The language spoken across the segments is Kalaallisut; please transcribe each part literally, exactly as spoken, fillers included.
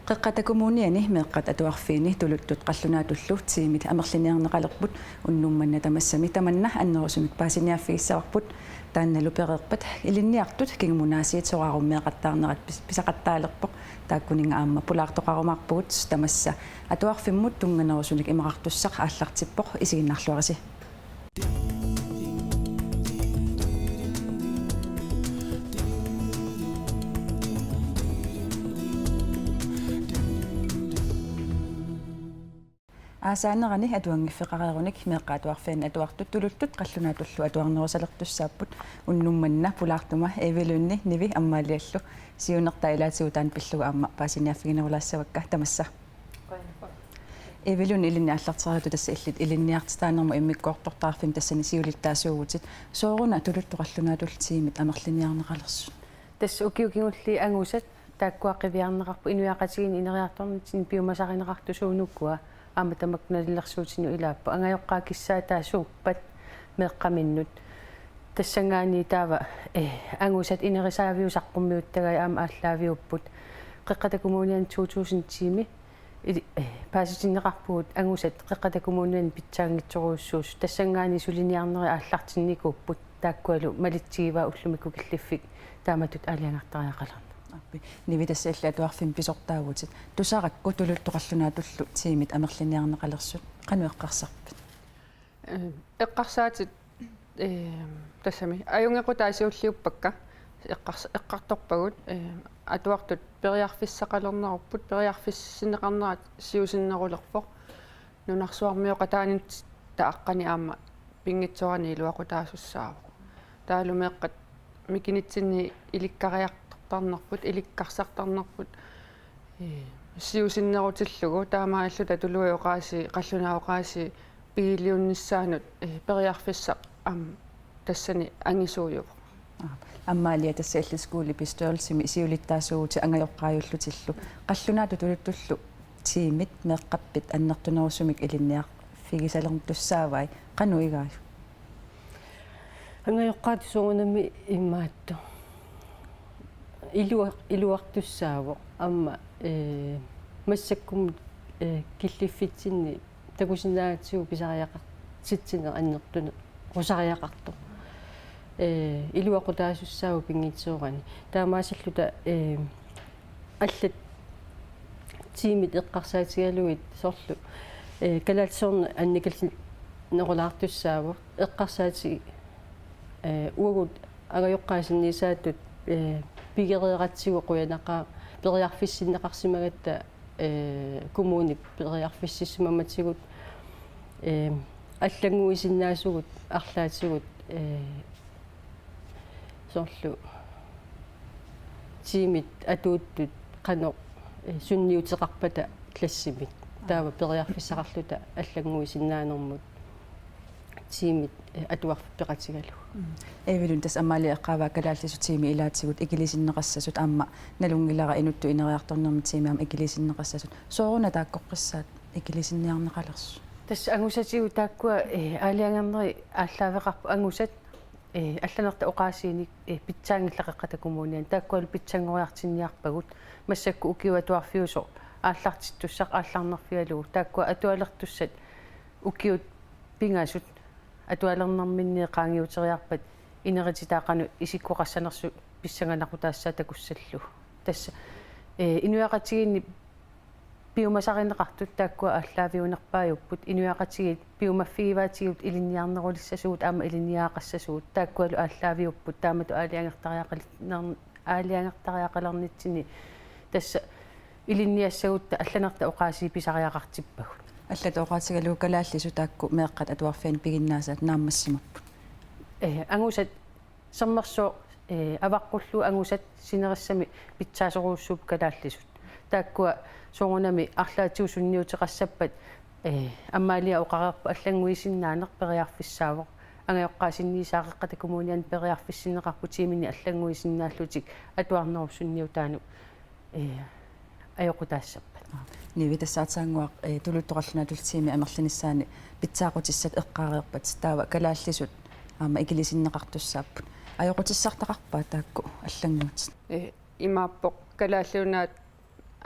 Qeqqata Kommuniani meeqqat atuarfiini tuluttut qallunaatullu tiimit amerliniarneqalerput unnuk manna tamassami. Tamanna annerusumik paasiniaaffigissavarput, taannalu pereerpat ilinniartut kingumut aasiit soraarummeeqattaarnerat pis-, pisaqattaalerpoq. Taakkuninnga aamma pulaartoqarumaarpugut. Tamassa atuarfimmut tunnganerusunik imaqartussaq aallartippoq, isiginnaarluarisi. Aasaanerani atuanngiffeqareerunik meeqqat atuarfianni atuartut tuluttut qallunaatullu atuarnerusalertussaapput. Unnuk manna pulaartuma Evelyn, Nivi Amaaliallu siunertaa ilaatigut taanna pillugu aamma paasiniaaffiginerulaassavakka. Tamassa. Evelyn, ilinni aallartereeratut tassa illit ilinniartitaanermut immikkoortortaqarfimmik tassani siulittaasuuvutit. Sooruna tuluttut qallunaatullu tiimit amerliniarneqalersut? Tassa ukiut kingulliit angusat taakkua qiviarneqarput, inuiaqatigiinni ineriartornitsinni piumasarineqartut suunukua aamma tamakku nalilersuutinut ilaapput. Angajoqqaat kissaataasuuppat meeqqaminnut. Tassanngaanniit taava, eh, angusat inerisaaviusut saqqummiuttagaat aamma aallaaviupput. Qeqqata Kommuniani to tusind tiimi ili-, eh, paasitinneqarpugut angusat Qeqqata Kommuniani pitsaanngitsorujussuusut. Tassanngaanniit suliniarnerit aallartinnikuupput. Taakkualu malitsigivaat ullumikkut killiffik taamatut aalajangertariaqalerneq. Aappi. Nivi, tassa illit atuarfimmi pisortaavutit. Tusarakku tuluttut qallunaatullu tiimit amerliniarneqalersut, qanoq eqqarsarpit? Eh, eqqarsaatit, eh, tassami ajunngequtaat siulliuppakka. Eqqars-, eqqartorpagut, eh, atuartut periarfissaqalernerupput, periarfissinneqarnerat siusinnerulerpoq. Nunarsuarmioqataanitta aqqani aamma pinngitsoorani iluaqutaasussaavoq. Taavalu meeqqat mikinitsinni ilikkariartarnerput, ilikkarsartarnerput, eh, siusinnerutillugu, taamaalilluta tuluit oqaasii, qallunaat oqaasii pigiliunnissaannut, eh, periarfissaq aamma tassani angisuujuvoq. Aap. Amalia, tassa illit skolebestyrelsimi siulittaasuuvutit angajoqqaajullutillu. Qallunaatut tuluttullu tiimit meeqqappit annertunerusumik ilinniarfigisalertussaavai, qanoq igaajuk? Angajoqqaatut soorunami imaattoq. Ilua-, iluartussaavoq aamma, eh, massakkumut, eh, killiffitsinni takusinnaagatsigu pisariaqartitsineq annertunerusariaqartoq. Eh, iluaqutaasussaavoq pinngitsoorani. Taamaasilluta, eh, allat tiimit eqqarsaatigalugit soorlu, eh, kalaallisoorneq annikillinerulaartussaavoq. Eqqarsaatigaat, eh, uagut angajoqqaat sinniisaatut, eh, pigereeratsigu qujanaqaaq, periarfissinneqarsimagatta, eh, kommunip periarfississimammatigut, eh, allannguisinnaasugut, arlaatigut, eh, soorlu tiimit atuuttut qanoq, eh, sunniuteqarpata klassimit. Taava periarfissaqarluta allannguisinnaanermut tiimit, eh, atuarfik peqatigalugu. Mm. Evelyn, tassa Amalia eqqaavaa kalaallisut tiimit ilaatigut ikilisinneqassasut, aamma nalunngilara inuttut ineriartornermi tiimi aamma ikilisinneqassasut. Sooruna taakkoqqissaat ikilisinniarneqalersut? Tassa angusatigut taakkua, eh, aalajangernerit aallaaveqarput angusat, eh, allanerta oqaasiinik, eh, pitsaanngillat Qeqqata Kommuniani. Taakkualu pitsanngoriartinniarpagut. Massakkut ukiut atuarfiusoq aallartittussaq aallarnerfigalugu. Taakkua atualertussat ukiut pingasut atualernerminni qaangiuteriarpat inerititaa qanoq isikkoqassanersut pissanganaqutaassaat takussallugu. Tassa, eh, inuiaqatigiinni piumasarineqartut taakkua aallaaviunerpaajupput, inuiaqatigiit piumaffigivaatigut ilinniarnerulissasugut aamma ilinniagaqassasugut, taakkualu aallaaviupput, taamatut aalajangertariaqal-, ner-, aalajangertariaqalernitsinni tassa ilinniassagutta allanerta oqaasii pisariaqartippagut. Allatut oqaatigalugu kalaallisut taakku meeqqat atuarfianni piginnaasaat naammassimapput. Eh, angusat Sermersooq, eh, avaqqullugu angusat sinerissami pitsaasorujussuupput kalaallisut. Taakkua soorunami arlaatigut sunniuteqassappat, eh, Amalia oqareerpoq allannguisinnaaneq periarfissaavoq. Angajoqqaat sinniisaat Qeqqata Kommuniani periarfissinneqarput, tiiminit allannguisinnaallutik atuarnerup sunniutaanut, eh, ajoqutaassappat. Nivi, tassa aatsaannguaq, eh, tuluttut qallunaatullu tiimit amerlinissaanni pitsaaqutissat eqqaareerpat, taava kalaallisut aamma ikilisinneqartussaapput. Ajoqutissartaqarpa taakku allannguutit? Eh, imaappoq Kalaallit Nunaat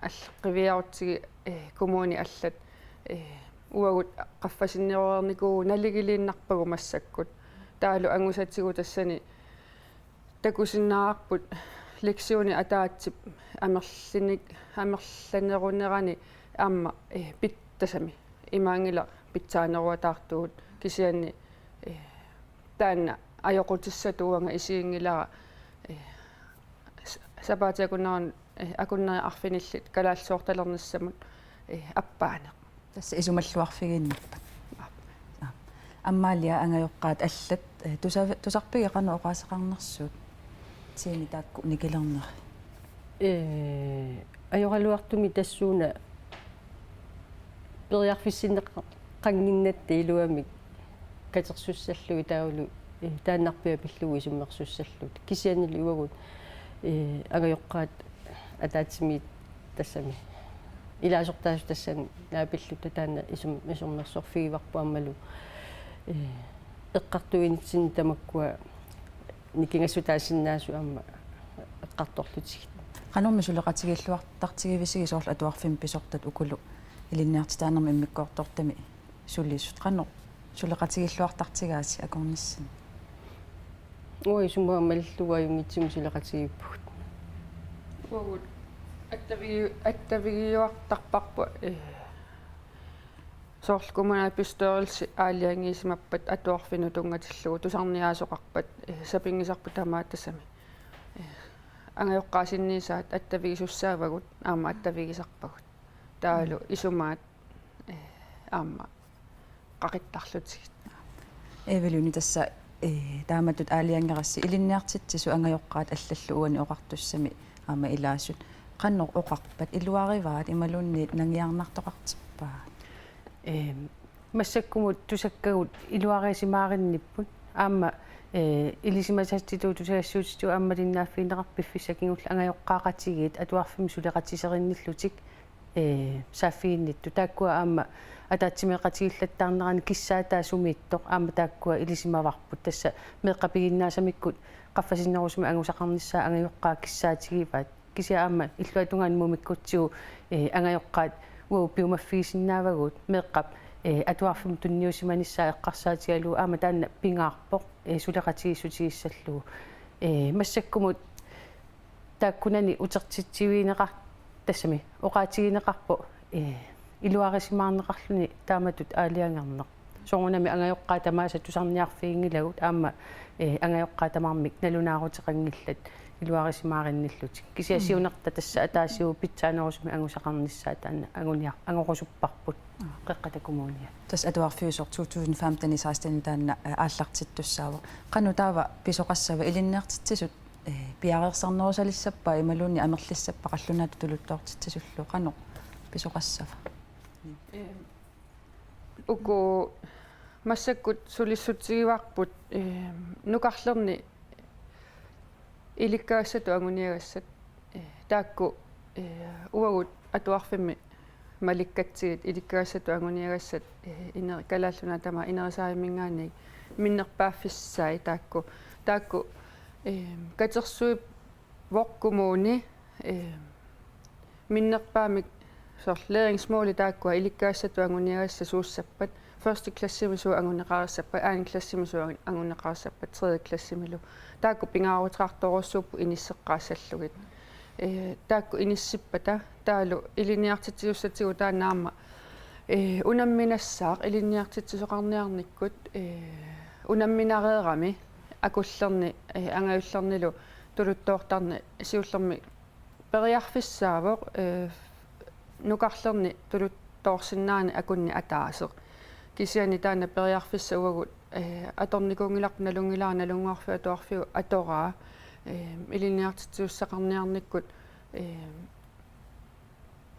All-, qiviarutsigit, eh, kommunit allat, eh, uagut qaffasinnerulernikuu naligiliinnarpagut massakkut. Taavalu angusatigut tassani takusinnaavarput lektionit ataatsip amerlinik-, amerlanerunerani aamma, eh, pit-, tassami imaanngilaq pitsaaneruataartugut kisianni, eh, taanna ajoqutissatut uanga isiginngilara, eh, s-, sapaatip akunneran-, eh, akunneri arfinillit kalaallisoortalernissamut, eh, appaaneq. Tassa isumalluarfigiinnarpat. Aap. Aap. Amalia, angajoqqaat allat, eh, tusa-, tusarpigit qanoq oqaaseqarnersuut? Siini taakku nikilerneri. Eh, ajoraluartumik tassuuna periarfissinneqannginnatta iluamik katersussallugit taavalu, eh, taannarpiaq pillugu isummersussallugit. Kisiannili uagut, eh, angajoqqaat ataatsimiit tassami ilaasortaasut tassani naapilluta taanna isum-, isummersorfigivarput aammalu, eh, eqqartuinitsinni tamakkua nikingassutaasinnaasut aamma eqqartorlutigit. Qanormi suleqatigiilluartartigivisigit soorlu atuarfimmi pisortat ukulu ilinniartitaanermi immikkoortortami sulisut, qanoq suleqatigiilluartartigaasi akornassinni? Uanga isumaqarpunga malillugu ajunngitsumik suleqatigiippugut. Uagut attavigi-, attavigiuartarparput, eh, soorlu kommunalbestyrelsi aalajangiisimappat atuarfinut tunngatillugu tusarniaasoqarpat, eh, sapinngisarput tamaat tassami. Eh, angajoqqaat sinniisaat attavigisussaavagut aamma attavigisarpagut. Taavalu Mm. isumaat, eh, aamma qaqittarlutigit. Evelyn, tassa, eh, taamatut aalajangerassi ilinniartitsisut angajoqqaat allallu uani oqartussami aamma ilaasut. Qanoq oqarpat, iluarivaat imaluunniit nangiarnartoqartippaat? Ehm, massakkumut tusakkagut iluarisimaarinnipput. Aamma, eh, ilisimasassitut tusagassiuutitigut aamma malinnaaffigineqarpoq piffissaq kingulleq angajoqqaaqatigiit atuarfimmi suleqatiserinnillutik, eh, saaffiginnittut. Taakkua aamma ataatsimeeqatigiillattaarnerani kissaataa sumiittoq aamma taakkua ilisimavarput. Tassa meeqqat piginnaasamikkut qaffasinnerusumik angusaqarnissaat angajoqqaat kissaatigivaat. Kisianni aamma illuatungaani mumikkutsigu, eh, angajoqqaat uagut piumaffigisinnaavagut meeqqap, eh, atuarfimmi tunniusimanissaa eqqarsaatigalugu aamma taanna pingaarpoq, eh, suleqatigiissutigissallugu. Eh, massakkumut taakkunani utertitsivigineqar-, tassami oqaatigineqarpoq, eh, iluarisimaarneqarluni taamatut aalajangerneq. Soorunami angajoqqaat tamaasa tusarniarfiginngilagut aamma, eh, angajoqqaat tamarmik nalunaaruteqanngillat iluarisimaarinnillutik. Kisianni Mm. siunertaq tassa ataasiuvoq pitsaanerusumik angusaqarnissaa taanna anguniar-, angorusupparput. Aa. Qeqqata Kommunia. Tassa atuarfiusoq to tusind femten seksten taanna, eh, aallartittussaavoq. Qanoq taava pisoqassava ilinniartitsisut, eh, piareersarnerusalissappat imaluunniit amerlissappat qallunaatut tuluttoortitsisullu, qanoq pisoqassava? Ehm, uku massakkut sulissutigivarput, ehm, nukarlerni ilikkagassatut anguniagassat, eh, taakku, eh, uagut atuarfimmi malikkatsigit ilikkagassatut anguniagassat, eh, iner-, Kalaallit Nunaat tamaat inerisaajuminngaanniit minnerpaaffissaat taakku. Taakku, eh, katersuippoq kommuni, eh, minnerpaamik soorlu læringsmåli taakkua ilikkagassatut anguniagassat suussappat, første klassimi suut anguneqarissappat, anden klassimi suut anguneqarissappat, tredje klassimilu. Taakku pingaaruteqartorujussuupput inisseqqaassallugit. Eh, taakku inissippata taavalu ilinniartitsisussatigut taanna aamma, eh, unamminassaaq ilinniartitsisoqarniarnikkut, eh, unamminareerami akullerni, eh, angajullernilu tuluttoortarneq siullermik periarfissaavoq, eh, nukarlerni tuluttoorsinnaaneq akunneq ataaseq. Kisianni taanna periarfissaq uagut, eh, atornikuunngilarput nalunngilara Nalunnguarfiup Atuarfiup atoraa, eh, ilinniartitsisussaqarniarnikkut, eh,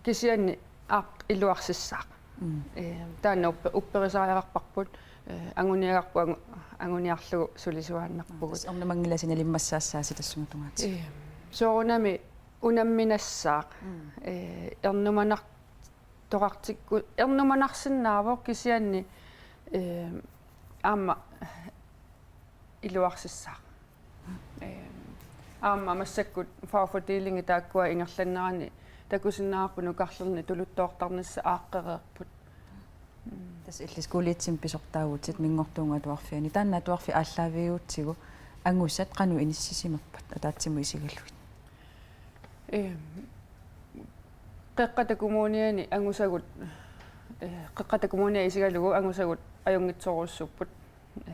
kisianni aamma iluarsissaaq. Mm. Eh, taanna uppe-, upperisariaqarparput, eh, anguniagarput angu-, anguniarlugu sulisuaannarpugut. Tassa ernumanngilasi nalimmassaassaasi tassunga tungaatigut. Eh, soorunami unamminassaaq. Mm. Eh, ernumanar-, toqartikku-, ernumanarsinnaavoq kisianni, eh, aamma iluarsissaaq. Eh, aamma massakkut fagfordelingi taakkua ingerlanerani takusinnaavarput nukarlerni tuluttoortarnissaq aaqqereerput. Tassa illit skoletimi pisortaavutit Minngortuunnguup Atuarfiani. Taanna atuarfik aallaaviuutsigu angusat qanoq inissisimapput ataatsimut isigalugit? Ee, Qeqqata Kommuniani angusagut, ee, Qeqqata Kommuniani isigalugu angusagut ajunngitsorujussuupput. Ee,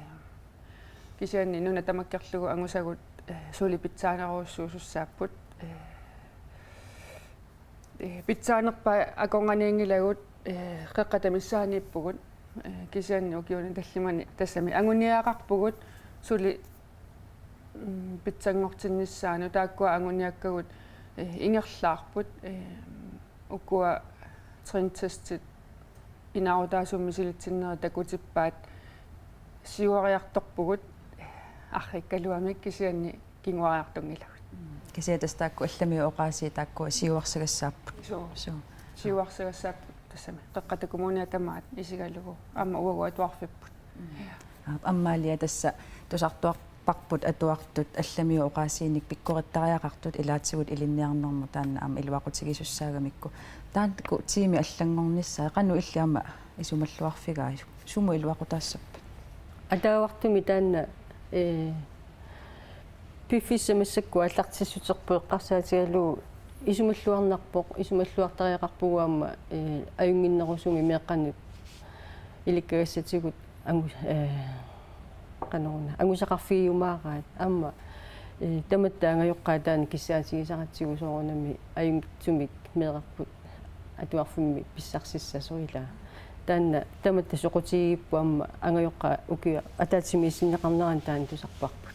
kisianni nuna tamakkerlugu angusagut, ee, suli pitsaanerujussuusussaapput. Ee, ee, pitsaanerpaat akornannianngilagut, ee, Qeqqata missaaniippugut, ee, kisianni ukiuni tallimani tassami anguniagaqarpugut suli, mm, pitsanngortinnissaanut, taakkua anguniakkagut, ee, ingerlaarput, ee, ukua trendtestit inaarutaasumik misilitsinneri takutippaat siuariartorpugut arriikkaluamik kisianni kinguariartunngilagut. Kisianni tassa taakku allamiut oqaasii taakku siuarsagassaapput. Suu. Suu. Siuarsagassaapput tassami. Qeqqata Kommunia tamaat isigalugu. Aamma uagut atuarfipput. Aap, Amalia, tassa tusartuarparput atuartut allamiut oqaasiinik pikkorittariaqartut ilaatigut ilinniarnermut taanna aamma iluaqutigisussaagamikkit. Taanna taakku tiimit allanngornissaat qanoq illit aamma isumalluarfigaajuk? Sumut iluaqutaassappat? Ataavartumik taanna, ee, piffissaq massakkut aallartissuterput eqqarsaatigalugu isumalluarnarpoq, isumalluartariaqarpugut aamma, ee, ajunnginnerusumik meeqqanut ilikkagassatigut angu-, ee, qanoruna, angusaqarfigiumaaraat. Aamma, ee, tamatta angajoqqaat taanna kissaatigisaratsigu soorunami ajunngitsumik meerarput atuarfimmi pissarsissasoq ilaa. Taanna tamatta soqutigigipput aamma angajoqqaat ukiup ataatsimiissinneqarnerani taanna tusarparput.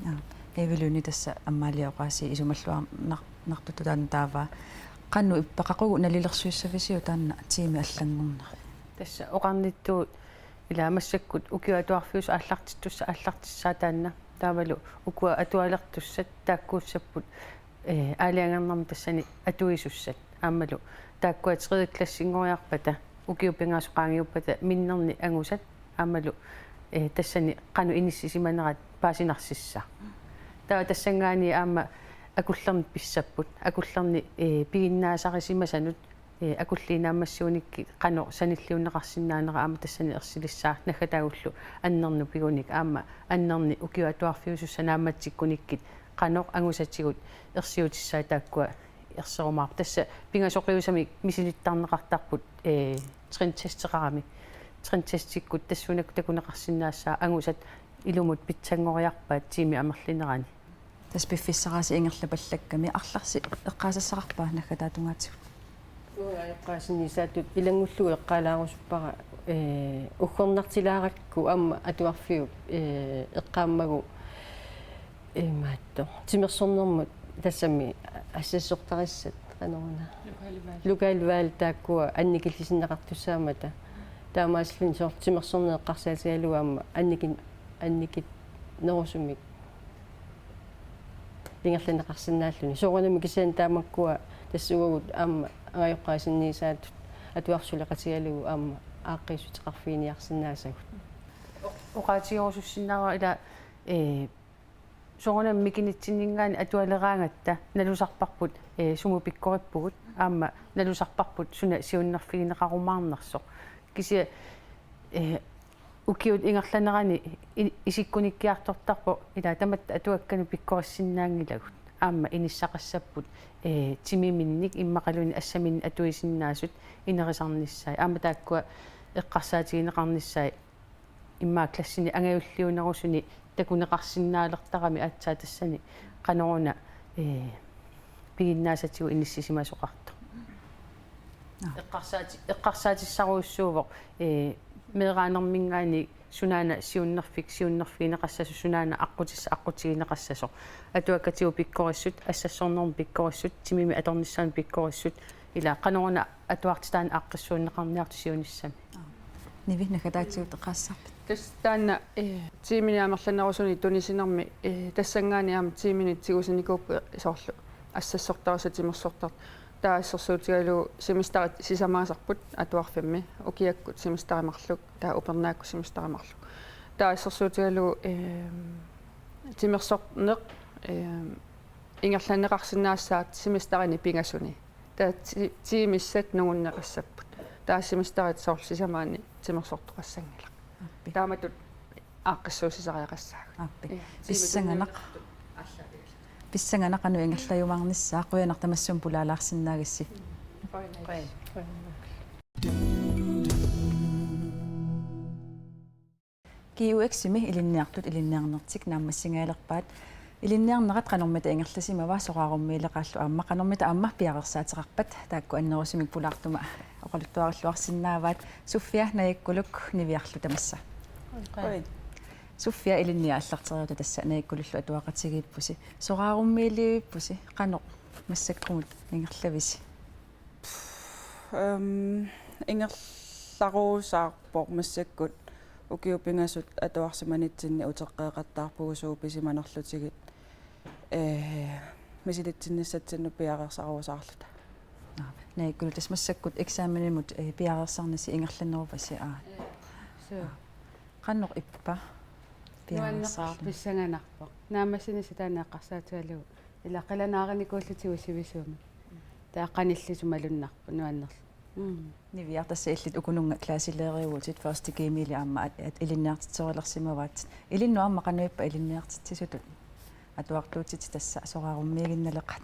Aa, Evelyn, tassa Amalia oqaasii isumalluarnar-, nartutut taanna taavaa. Qanoq ippa, qaqugu nalilersuissavisiuk taanna tiimit allanngorneq? Tassa oqarnittut ilaa massakkut ukiup atuarfiusoq aallartittussaq aallartissaaq taanna. Taavalu ukua atualertussat taakkuussapput, ee, aalajangernermut tassani atuisussat. Aammalu taakkua tredje klassinngoriarpata, ukiut pingaasoq qaangiuppata minnerni angusat. Aammalu, ee, tassani qanoq inissisimanerat paasinarsissaaq. Taava tassanngaanniit aamma akullernik pissapput. Akullernik, ee, piginnaasarisimasanut, ee, akulliit naammassiunikkit qanoq sanilliunneqarsinnaanera aamma tassani ersilissaaq, naggataagullu annernut pigunik aamma annerni ukiup atuarfiusussat naammatsikkunikkit qanoq angusatigut ersiutissaat taakkua erserumaarput. Tassa pingasoqiusamik misilittarneqartarput, ee, trendtesteqarami. Trendtestikkut tassuunakkut takuneqarsinnaassaaq angusat ilumut pitsanngoriarpaat tiimip amerlinerani. Tassa piffissaq aasiit ingerlapallakkami, arlallit eqqaasassaqarpa naggataata tungaatigut? Uanga eqqaasinniisaatut ilanngullugu eqqaalaarusuppara, ee, uggornartilaarakku aamma atuarfiup, ee, eqqaammagu, imaattoq, timersornermut tassami assassortarissat qanoruna. Lokalvalg. Lokalvalg taakkua annikillisinneqartussaammata. Taamaasilluni soorlu timersorneq eqqarsaatigalugu aamma annikin-, annikinnerusumik ingerlanneqarsinnaalluni. Soorunami kisianni taamakkua tassa uagut aamma angajoqqaat sinniisaatut atuarfik suleqatigalugu aamma aaqqiissuteqarfiginiarsinnaasagut. Oqaatigerusussinnaavara ila, ee, soorunami mikinitsinninngaanniit atualeraangatta nalusarparput, ee, sumut pikkorippugut, aamma nalusarparput suna siunnerfigineqarumaarnersoq. Kisianni, ee, ukiut ingerlaneranni i-, isikkunikkiartortarpoq ila tamatta atuakkanut pikkorissinnaanngilagut. Aamma inissaqassapput, ee, timiminnik immaqaluunniit assaminnik atuisinnaasut inerisarnissaat. Aamma taakkua eqqarsaatigineqarnissaat immaqa klassini angajulliunerusuni takuneqarsinnaalertarami aatsaat tassani qanoruna, ee, piginnaasatigut inissisimasoqartoq. Aa. Eqqarsaati-, eqqarsaatissarujussuuvoq, ee, meeraanerminngaanniit sunaana siunnerfik siunnerfigineqassasoq, sunaana aqqutissaq aqqutigineqassasoq. Atuakkatigut pikkorissut, assassornermut pikkorissut, timimik atornissamut pikkorissut, ila qanoruna atuartitaaneq aaqqissuunneqarniartoq siunissami. Nivi, naggataatigut eqqaassappat? Tassa taanna, ee, tiiminik amerlanerusunik tunisinermi, ee, tassanngaanniit aamma tiiminik tigusinikuupput soorlu assassortartut, timersortartut. Taava assersuutigalugu semesterit sisamaasarput atuarfimmi, ukiakkut semesterit marluk, taava upernaakkut semesterit marluk. Taava assersuutigalugu, ee, timersorneq, ee, ingerlanneqarsinnaassaaq semesterini pingasuni. Taava ti-, tiimissat nungunneqassapput. Taava semesterit soorlu sisamaanni timersortoqassanngilaq. Aappi. Taamatut aaqqissuussisariaqassaagut. Aappi. Ja, pissanganaq. Tiimisut nungunneqartut aallaavigalugit. Pissanganaq qanoq ingerlajumaarnissaa, qujanaq tamassuma pulaalaarsinnaagassi. Qujanaq. Qujanaq. G U X-imi ilinniartut ilinniarnertik naammassingajalerpaat. Ilinniarnerat qanormita ingerlasimava, soraarummiileqaallu aamma qanormita aamma piareersaateqarpat, taakku annerusumik pulaartuma oqaluttuarilluarsinnaavaat. Sofia, Najakkuluk Niviarlu tamassa. Oi. Sofia, ilinniat aallarteriarta tassa Najakkulullu atuaqatigiippusi. Soraarummiilivippusi, qanoq massakkumut ingerlavisi? Ehm, ingerlaruusaarpoq massakkut, ukiut pingasut atuarsimanitsinni uteqqeeqattaarpugut suut pisimanerlutigit, ee, misilitsinnissatsinnut piareersaruusaarluta. Aa, Najakkuluk, tassa massakkut eksamenimut, ee, piareersarnasi ingerlanerupasi, aa. Suu. Aa. Qanoq ippa? Nuanneqaaq, piareersarluni. Pissanganarpoq. Naammassinissaq taanna eqqarsaatigalugu. Ila qilanaarinikuulluta sivisuumik. Taava qanillisut malunnarpoq nuannerlugu. Mm. Niviaq, tassa illit ukununnga klasselæreriuvutit første G-miili aamma at-, at-, ilinniartitserilersimavaat. Ilinnut aamma qanoq ippa ilinniartitsisutut atuartuutitit tassa soraarummiiginnaleqaat?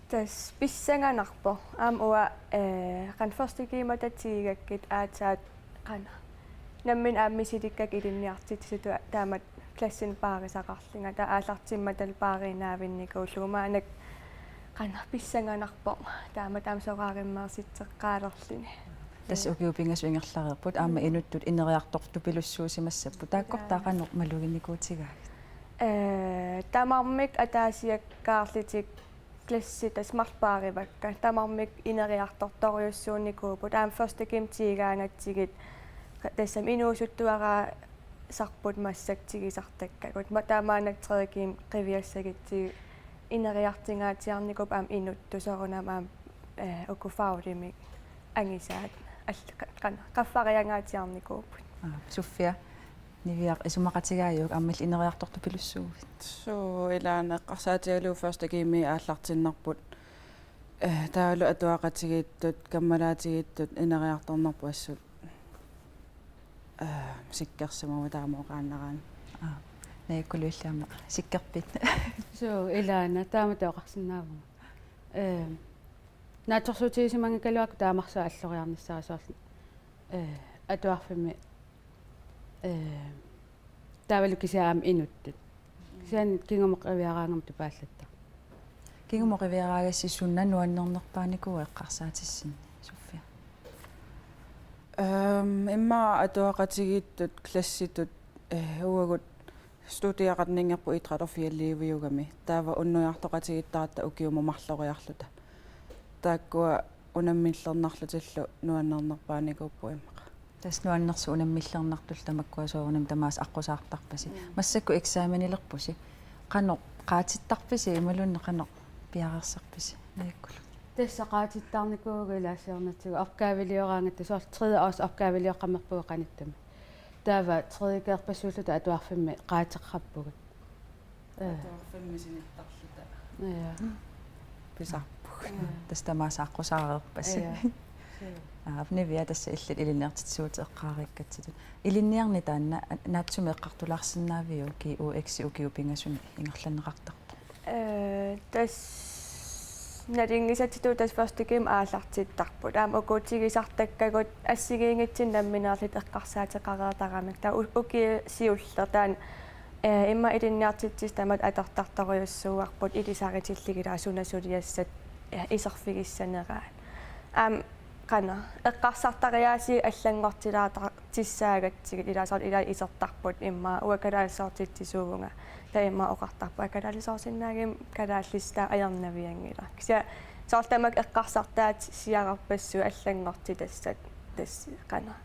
Tassa pissanganarpoq. Aamma uanga, eh, qanoq første G-mata tigigakkit aatsaat qanoq nammineq aamma misilikkakka ilinniartitsisutut, taamatut klassini paarisaqarlunga, taava aallartimmatalu paariinnaavinnikuullugu, maannakkut qanoq pissanganarpoq taamatut aamma soraarimmeersitseqqaalerluni. Tassa ukiut pingasut ingerlareerput, aamma inuttut ineriartortupilussuusimassapput. Taakkorta qanoq maluginikuutigaagit? Ee, tamarmik ataasiakkaarlutik klassit tassa marluk paarivakka. Tamarmik ineriartortorujussuunikuupput. Aamma første G-mi tigigaangatsigit tassami inuusuttuaraasarput massakkut tigusartakkagut. Ma-, taava maannakkut tredje G-mi qiviassagutsigit ineriartungaatsiarnikuupput aamma inuttut, soorunami aamma, ee, uku faglimik angusaat all-, qa-, qan-, qaffariangaatsiarnikuupput. Aa, Sofia, Niviaq, isumaqatigaajuk aamma illit ineriartortupilussuuvit? Suu, ilaana eqqarsaatigalugu første G-mi aallartinnarput. Eh, taavalu atuaqatigiittut, kammalaatigiittut ineriartornerput assut. Eh, sikkersimavunga taama oqaannaraanni. Aa, Najakkuluk, illit aamma sikkerpit? Suu, ilaana taamatut oqarsinnaavunga. Eh, naatsorsuutigisimanngikkaluarukku taamarsuaq alloriarnissara soorlu, eh, atuarfimmi, eh, taavalu kisianni aamma inuttut. Kisianni kingumut qiviaraangama tupaallattarpoq. Kingumut qiviaraagassi suna nuannernerpaanikuua eqqarsaatissinni, Sofia? Ehm, immaqa atuaqatigiittut, klassitut, eh, uagut studiaqarninngerput idræt og fjelliviugami. Taava unnujartoqatigiittaratta ukiumut marloriarluta. Taakkua unammillernarlutillu nuannernerpaanikuupput immaqa. Tassa nuannersut unammillernartullu tamakkua soorunami tamaasa aqqusaartarpasi. Mm. Massakkut eksamenilerpusi. Qanoq qaatittarpisi imaluunniit qanoq piareersarpisi, Najakkuluk? Tassa qaatittarnikuuvugut ilaa siornatigut opgavelioraangatta, soorlu tredje års opgavelioqqammerpugut qanittumi. Taava tredje G-rpassuulluta atuarfimmi qaateqqappugut. Ee. Atuarfimmi sinittarluta. Ja. Pisarpugut. Ja. Tassa tamaasa aqqusaareerpasi. Ja. Aap, Niviaq, tassa illit ilinniartitsisuutit eqqaariikkatsitut. Ilinniarneq taanna naatsumik eqqartulaarsinnaaviuk G U X-i ukiut pingasuni ingerlanneqartartoq? Ee, tassa nalunngisatsitut tassa første G-mi aallartittarput. Aamma uku tigusartakkagut assigiinngitsunik nammineerlutik eqqarsaateqareertaramik. Taava u-, ukiut siulliit taanna, ee, immaqa ilinniartitsisut tamatta atortartorujussuuarput ilisaritullugit, ilaa suna suliassat, ee, iserfigissaneraat. Aamma qanoq eqqarsartariaasii allanngortilaarta-, tissaagatsigit, ilaa soorlu ilaa isertarput immaqa uanga kalaaliusoortitsisuuvunga. Taava immaqa oqartarput: "Aa, kalaaliusoorsinnaaguma kalaallisut taava ajornavianngilaq." Kisianni soorlu tamakku eqqarsartaatsiararpassuit allanngortitassat tassa qanoq,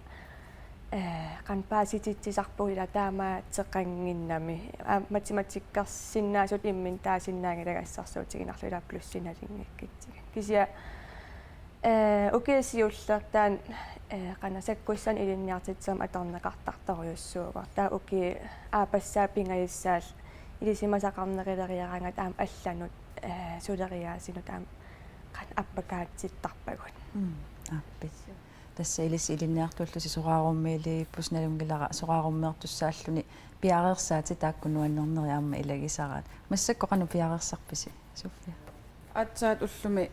ee, qanoq paasititsisarpugut ilaa taamaateqannginnami. Aa, matematikkersinnaasut imminut taasinnaanngilagassarsuu tigunarlugu ilaa plussit nalunngikkutsigu. Kisianni Ee, ukiut siulliit taanna, ee, qanoq sakkussanik ilinniartitsinermut atorneqartartorujussuuvoq. Taava ukiut aappassaat pingajussaallu ilisimasaqarneruleriaraangata aamma allanut, ee, suleriaasunut aamma qanoq appakaatsittarpagut. Mm, aappi. Tassa ilissi ilinniartuullusi soraarummiiliipput, nalunngilara soraarummeertussaalluni piareersaatit taakku nuannernerit aamma ilagisaraat. Massakkut qanoq piareersarpisi, Sofia? Aatsaat ullumi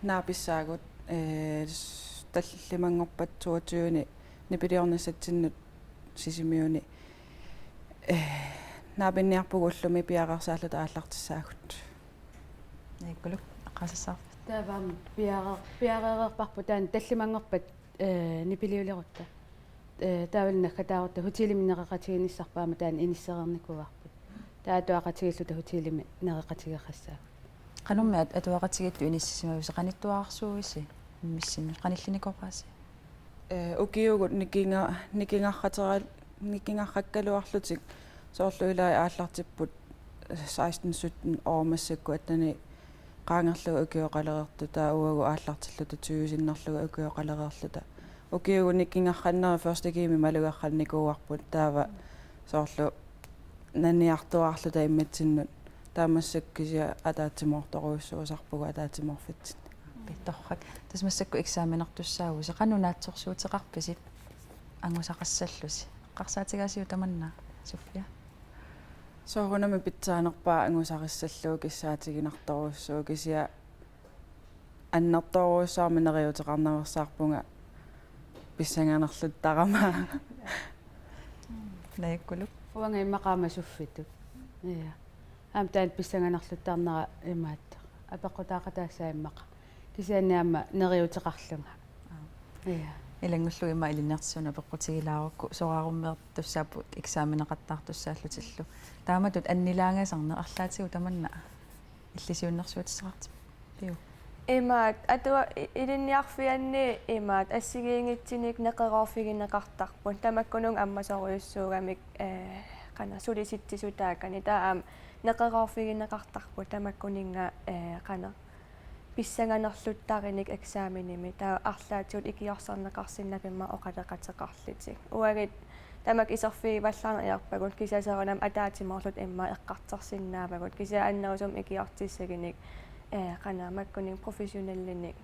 naapissaagut, ee, s-, tallimanngorpat toogtyve-ni nipiliornissatsinnut Sisimiuni, ee, naapinniarpugut ullumi piareersaalluta aallartissaagut. Naakkuluk, eqqaasassaarpit? Taava aamma piare-, piareereerparput taanna tallimanngorpat, ee, nipiliulerutta. Ee, taavalu naggataarutta hotelimi nereqatigiinnissarput aamma taanna inissereernikuuarput. Taava atuaqatigiilluta hotelimi nereqatigeqassaagut. Qanormi at-, atuaqatigiilluta inissisimavisi, qanittuararsuuisi immissinnut, qanillinikoqaasi? Ee, ukiugut nikinga-, nikingarratera-, nikingarrakkaluarlutik soorlu ilai aallartipput seksten sytten år massakkut, atteni qaangerlugu ukioqalereerluta, taava uagut aallartilluta tyve sinnerlugu ukioqalereerluta. Ukiugut nikingarrannerit første G-mi malugeqqannikuuarput, taava soorlu naniartuaarluta immitsinnut, taava massakkut kisianni ataatsimoortorujussuusarpugut ataatsimoorfitsinni. Torrak. Tassa massakkut eksaminertussaavusi, qanoq naatsorsuuteqarpisi angusaqassallusi? Eqqarsaatigaasiuk tamanna, Sofia? Soorunami pitsaanerpaaq angusarissallugu kissaatiginartorujussuuvoq, kisianni annertoorujussuarmik neriuuteqarnaveersaarpunga pissanganarluttarama. Naakkuluk. Uanga immaqa aamma suffitut. Ja. Aamma taanna pissanganarluttarnera imaattoq. Apeqqutaaqataassaaq immaqa. Kisianni aamma neriuuteqarlunga. Aap. Ja. Ilanngullugu immaqa ilinniartitsisunut apeqqutigilaarukku, soraarummeertussaapput eksamineqattaartussaallutillu. Taamatut annilaangasarneq arlaatigut tamanna illisiunnersuutissaqartippit? Piu. Imaat, atua-, i-, ilinniarfianni imaat assigiinngitsunik neqeroorfigineqartarput. Tamakkununnga ammasorujussuugamik, ee, qanoq sulisitsisutaakani, taava aamma neqeroorfigineqartarput tamakkuninnga, ee, qanoq pissanganerluttarinik eksamenimi, taava arlaatigut ikiorserneqarsinnaapput immaqa oqaloqateqarlutik. Uagut tamakku iserfigivallaarneq ajorpagut, kisianni soorunami ataatsimoorluta immaqa eqqartorsinnaavagut, kisianni annerusumik ikiortissagunik, ee, qanoq makkuninga professionellinik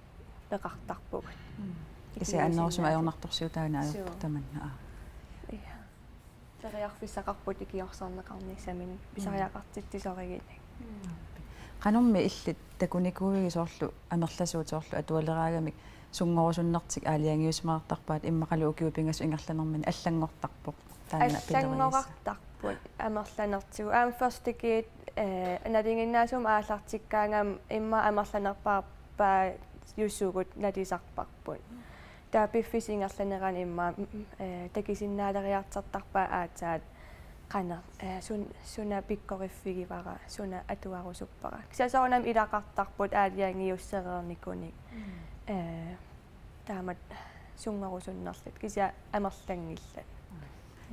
peqartarpugut. Mm. Kisianni annerusumik ajornartorsiutaaneq ajorpoq. Suu. Tamanna, aap. Ja. Periarfissaqarput ikiorserneqarnissaminnik, mm, pisariaqartitsisoriginnik. Mm. Qanormi illit takunikuuigit soorlu amerlasuut, soorlu atualeraangamik sunngorusunnertik aalajangiussimareertarpaat immaqalu ukiut pingasut ingerlanermini allanngortarpoq? Taanna pilerigissavat. Allanngortarput amerlanertigut. Aamma første G, eh, nalinginnaasumik aallartikkaangama immaqa amerlanerpaarpaajusugut nalisarparput. Taava piffissap ingerlanerani immaqa, mm, eh, takusinnaaleriartortarpaat aatsaat qanoq, eh, sun-, suna pikkoriffigivara, suna atuarusuppara. Kisianni soorunami ilaqartarput aalajangiussereernikunik. Mm. Eh, taamatut sunngorusunnerlutik, kisianni amerlanngillat.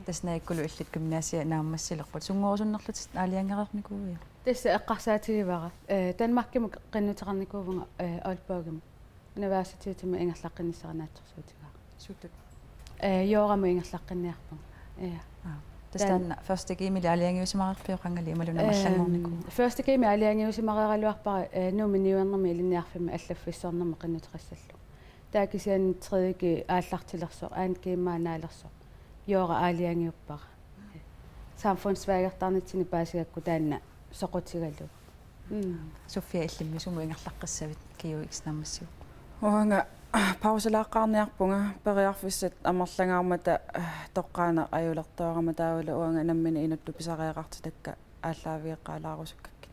Tassa naakkuluk illit gymnasiat naammassilerput, sunngorusunnerlutit aalajangereernikuuiuk? Tassa eqqarsaatigivara. Eh, Danmarkimut qinnuteqarnikuuvunga, eh, Aalborgimut. Universitetimi ingerlaqqinnissara naatsorsuutigaara. Sutut? Eh, yogamut ingerlaqqinniarpunga. Ja. Aap. Tassa taanna første G-mili aalajangiussimareerpiuk qangali imaluunniit, ehm, allanngornikuuiuk? Første G-mi aalajangiussimareeraluarpara, eh, Nuummi niuernermi ilinniarfimmi allaffissornermut qinnuteqassallugu. Taava kisianni tredje G aallartilersoq, anden G maanaalersoq. Yoga aalajangiuppara. Samfundsfagertarnitsinni paasigakku taanna soqutigalugu. Mm. Sofia, illimmi sumut ingerlaqqissavit GUX naammassivoq? Uanga pausalaaqqaarniarpunga periarfissat amerlangaarmata, eh, toqqaannaq ajulertuarama, taavalu uanga nammineq inuttut pisariaqartitakka aallaavigeqqaalaarusukkakkit.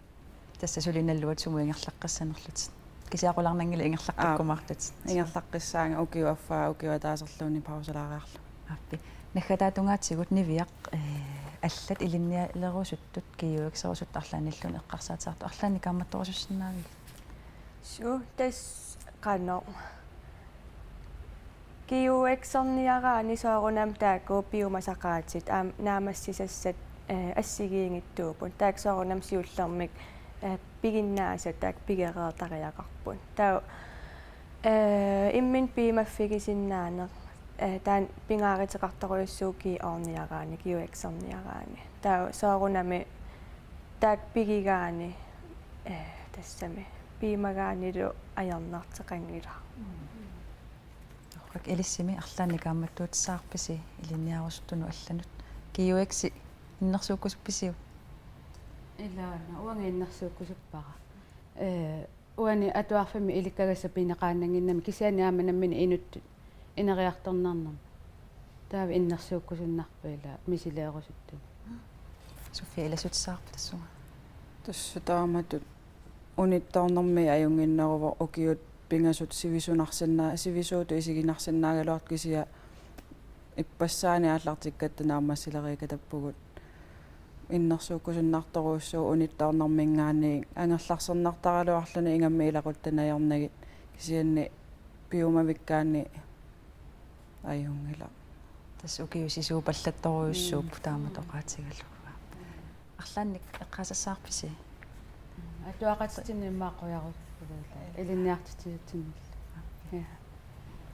Tassa suli naluat sumut ingerlaqqissanerlutit. Kisianni qularnanngilaq ingerlaqqikkumaartutit. Aap. Ingerlaqqissaanga ukiup affaa ukiup ataaserluunniit pausalaariarlunga. Aappi. Naggataatungaatigut Niviaq, eh, allat ilinnialerusuttut, GUX-erusuttut arlaannilluunniit eqqarsaateqartut, arlaannik kaammattorusussinnaavigit? Suu, tassa qanoq. GUX-erniaraanni soorunami taakku piumasaqaatit aamma naammassisassat, eh, assigiinngitsuupput. Taakku soorunami siullermik, eh, piginnaasat taakku pigereertariaqarput. Taava, eh, imminut piumaffigisinnaaneq, eh, taanna pingaaruteqartorujussuuvoq GU-erniaraanni, GUX-erniaraanni. Taava soorunami taakku pigigaanni, eh, tassami Imaagaanilu ajornartoqanngilaq. Torrak, ilissimi arlaannik kaammattuutissavarpisi ilinniarusuttunut allanut? G U X-i innersuukkusuppisiuk? Ilaana, uanga innersuukkusuppara. Ee, uani atuarfimmi ilikkagassat pineqaannannginnami kisianni aamma nammineq inuttut ineriartornarnermi. Taava innersuukkusunnarpoq ila misileerusuttunut. Sofia, ilassutissavarput tassunga? Tassa taamatut unittoornermi ajunnginneruvoq, ukiut pingasut sivisunarsinnaa-, sivisuutut isiginarsinnaagaluartut, kisianni ippassaanik aallartikkatta naammassileriikatappugut. Innersuukkusunnartorujussuuvoq unittoornerminngaanniit, angerlarsinnartaraluarluni ingammik ilaquttat najornagit, kisianni piumavikkaanni ajunngilaq. Tassa ukiut sisuupallattorujussuupput. Mm. Taamatut oqaatigalugu. Arlaannik eqqaasassavarpisi? Atuaqatitsinnut immaqa qujarusuppugut ilinniartitsisutsinnullu. Ja.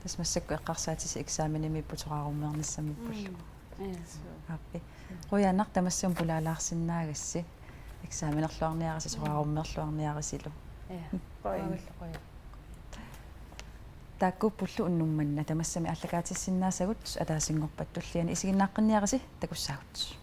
Tassa massakkut eqqarsaatisi eksaminimiipput soraarummeernissamiippullu. Mm. Ja. Aappi. Qujanaq tamassamut pulaalaarsinnaagassi. Eksaminerluarniarisi, soraarummerluarniarisilu. Ja. Qujan. Qujan. Taakkuuppullu unnuk manna, tamassamik aallakaatissinnaasagut, ataasinngorpat tulliani isiginnaaqqinniarisi, takussaagut.